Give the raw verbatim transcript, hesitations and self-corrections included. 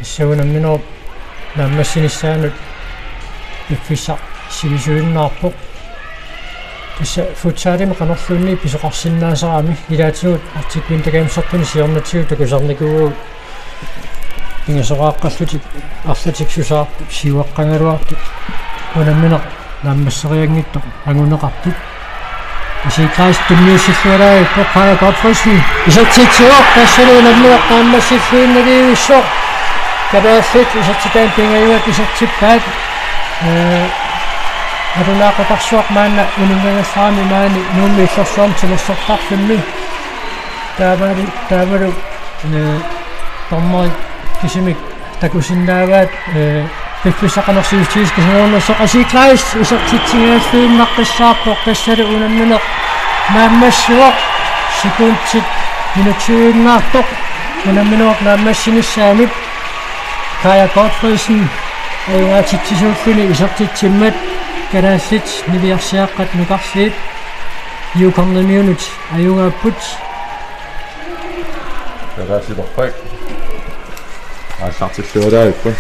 Tassa unamminerup naammassinissaanut piffissaq sivisuinnarpoq. Tassa futsalimi qanorluunniit pisoqarsinnaasarami, ilaatigut Arctic Winter Gamesertuni siornatigut takusarnikuuvugut pingasoqaaqqallutik arlatik susaartut siuaqqagaluartut unammineq naammasserianngitsoq anguneqartut. Isikkaas tunniussilluaraapput, Kaja Gottfriedsen isertitsivoq, tassalu unammineq naammassilluinnarluinnarpoq. Kalaallit isertitaat pingajuat isertippaat. Ee, nalunaaqutaq maanna uninngagallarami maani Nuummi Illorsuarmi timersortarfimmi. Taavalu, taavalu, ee, dommerit kisimik takusinnaavaat, ee, piffissaq qanoq sivisutigisoq kisianni Aasiit Kleist isertitsigallarluinnaqqissaarpoq, tassalu unammineq naammassivoq, sekundit minutsiinnartoq unamminerup naammassinissaanut. Kaja Gottfriedsen ajugaatitsisuulluni isertitsimmat kalaallit niviarsiaqqat nukarliit Juukarnamiunut ajugaapput. Kalaallit torrak aallartilluaraapput.